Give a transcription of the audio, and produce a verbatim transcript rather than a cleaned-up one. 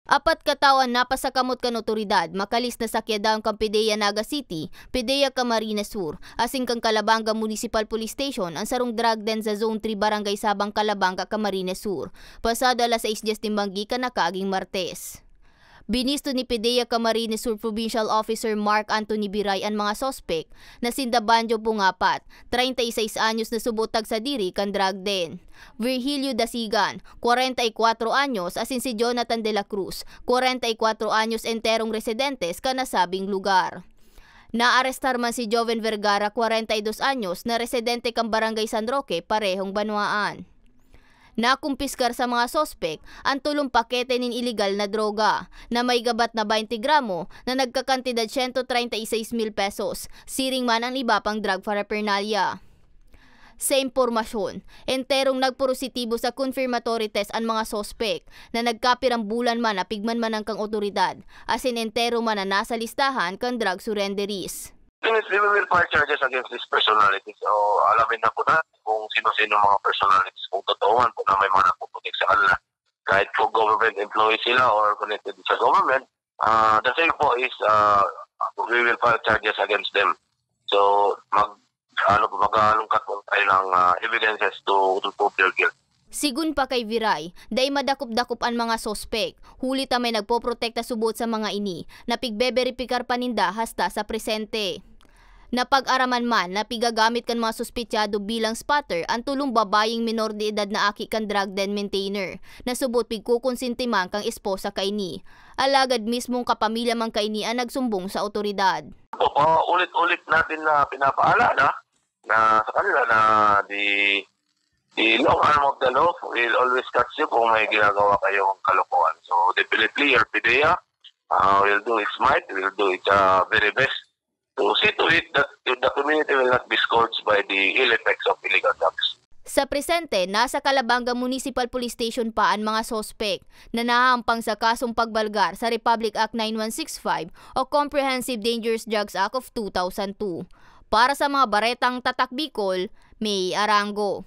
Apat ka tawo an napasakamot kan otoridad, makalis na sakya dayon kan PDEA Naga City, PDEA Camarines Sur, asin kan Calabanga Municipal Police Station an sarong drug den sa Zone three, Barangay Sabang, Calabanga, Camarines Sur, pasado alas sais dyes nin banggi kan nakaaging Martes. Binisto ni PDEA Camarines Sur Provincial Officer Mark Anthony Biray an mga suspek na sinda Banjo Pungapat, treinta y seis anyos na subot tagsadiri kan drug den, Virgilio Dasigan, kwarenta y kwatro anyos, asin si Jonathan de la Cruz, kwarenta y kwatro anyos, enterong residentes kan nasabing lugar. Naarestar man si Joven Vergara, kwarenta y dos anyos, na residente kan Barangay San Roque, parehong banwaan. Nakumpiskar sa mga suspek an tolong pakete nin iligal na droga na may gabat na baynte gramo na nagkakantidad siyento treinta y seis mil pesos, siring man an iba pang drug paraphernalia. Sa impormasyon, enterong nagpositibo sa confirmatory test an mga suspek na nagkapirang bulan man napigman man ang kang otoridad, asin entero man na nasa listahan kan drug surrenderies. Definitely, we will file charges against these personalities. So, alamin na po na kung sino-sino mga personalities, kung totoo man po na may mga nagpuputik sa kanila. Kahit po government employee sila or connected sa government, ah, the same po is, ah, we will file charges against them. So, mag, ano po, mag-aalungkat po tayo ng, ah, evidences to, to prove their guilt. Sigon pa kay Viray, dai madakop-dakop an mga suspek, huli ta may nagpoprotekta subot sa mga ini, na pigbeberipikar pa ninda hasta sa presente. Napag-araman man na pigagamit kan mga suspetsado bilang spotter an tolong babayeng menor de edad na aki kan drug den maintainer, na subot pigkukonsente man kan esposa kaini. Alagad mismong kapamilya man kaini an nagsumbong sa otoridad. Paulit-ulit natin na pinapaalala na sa kanila na the, the long arm of the law will always catch you kung may ginagawa kayong kalokohan. So, definitely, your PDEA, uh, will do its might, will do its, uh, very best to see to it that the community will not be scourged by the ill effects of illegal drugs. Sa presente, nasa Calabanga Municipal Police Station pa an mga suspek na nahahampang sa kasong pagbalgar sa Republic Act nine one six five o Comprehensive Dangerous Drugs Act of two thousand two. Para sa mga baretang Tatak Bicol, May Arango.